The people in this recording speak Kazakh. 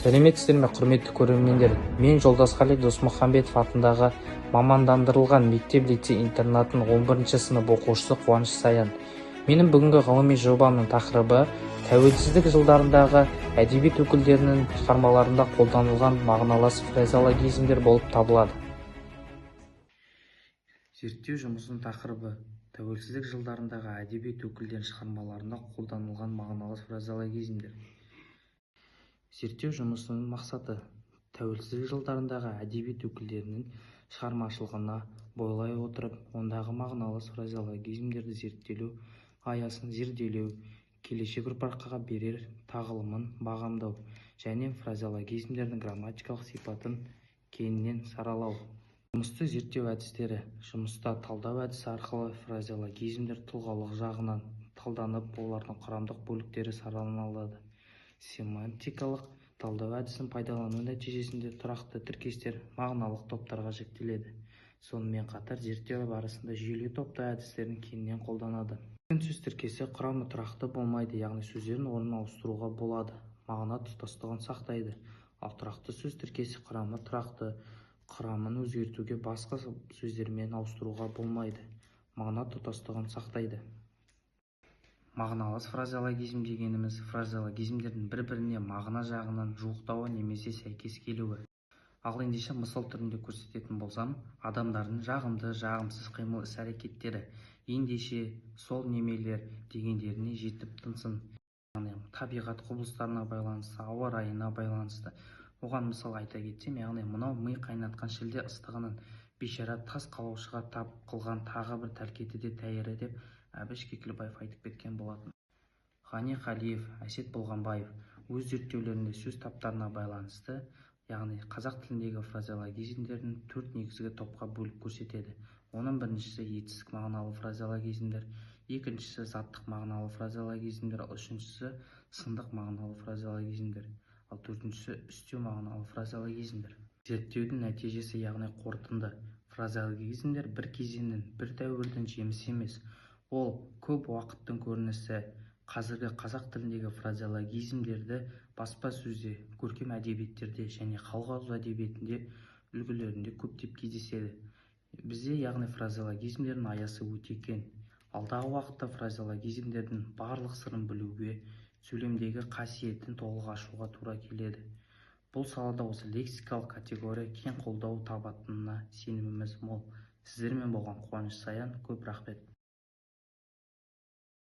Сәлеметсіздер ме, құрметті көрермендер! Мен Жолдасқали Досмұхамбетов атындағы мамандандырылған мектеп-лицей-интернатының 11 сынып оқушысы Қуаныш Саян. Менің бүгінгі ғылыми жобамның тақырыбы тәуелсіздік жылдарындағы әдебиет өкілдерінің шығармаларында қолданылған мағыналас фразеологизмдер болып табылады. Зерттеу жұмысының тақырыбы тәуелсіздік жылдарындағы әдебиет өкілдерінің шығармаларында қолданылған мағыналас фразеологизмдер. Зерттеу жұмысының мақсаты тәуелсіздік жылдарындағы әдебиет өкілдерінің шығармашылығына бойлай отырып, ондағы мағыналас фразеологизмдерді зерттеу аясын зерделеу, келешек ұрпаққа берер тағылымын бағамдау және фразеологизмдердің грамматикалық сипатын кеңінен саралау. Жұмысты зерттеу әдістері. Жұмыста талдау әдісі арқылы фразеологизмдер тұлғалық жағынан талданып, олардың құрамдық бөліктері сараланады. Семантикалық талдау әдісін пайдалану нәтижесінде тұрақты тіркестер мағыналық топтарға жіктеледі. Сонымен қатар зерттеу барысында жүйелі топтау әдістерін кеңінен қолданады. Сөз тіркесі құрамы тұрақты болмайды, яғни сөздердің орнын ауыстыруға болады, мағына тұтастығын сақтайды. Ал тұрақты сөз тіркесі құрамы тұрақты, құрамын өзгертуге, басқа сөздермен ауыстыруға болмайды, мағына тұтастығын сақтайды. Мағыналас фразеологизм дегеніміз фразеологизмдердің бір-біріне мағына жағынан жуықтауы немесе сәйкес келуі. Ал ендеше мысал түрінде көрсететін болсам, адамдардың жағымды, жағымсыз қимыл іс-әрекеттері, ендеше сол немелер дегендеріне жетіп тынсын. Яғни табиғат құбылыстарына байланысты, ауа райына байланысты. Оған мысал айта кетсем, яғни мынау ми қайнатқан шілде ыстығының бейшара тас қалаушыға тап қылған тағы бір тәлкеті де тәйірі деп Әбіш Кекілбаев айтып кеткен болатын. Ғани Қалиев, Әсет Болғанбаев өз зерттеулерінде сөз таптарына байланысты, яғни қазақ тіліндегі фразеологизмдердің төрт негізгі топқа бөліп көрсетеді. Оның біріншісі етістік мағыналы фразеологизмдер, екіншісі заттық мағыналы фразеологизмдер, ал үшіншісі сындық мағыналы фразеологизмдер, ал төртіншісі үстеу мағыналы фразеологизмдер. Зерттеудің нәтижесі, яғни қорытынды, фразеологизмдер бір кезеңнің, бір дәуірдің жемісі емес, ол көп уақыттың көрінісі. Қазіргі қазақ тіліндегі фразеологизмдерді баспа сөзде, көркем әдебиеттерде және халық ауыз әдебиетінде үлгілерінде көптеп кездеседі. Бізде, яғни фразеологизмдердің аясы өте кең. Алдағы уақытта фразеологизмдердің барлық сырын білуге, сөйлемдегі қасиетін толық ашуға тура келеді. Бұл салада осы лексикалық категория кең қолдау табатынына сеніміміз мол. Сіздермен болған Қуаныш Саян, көп рахмет.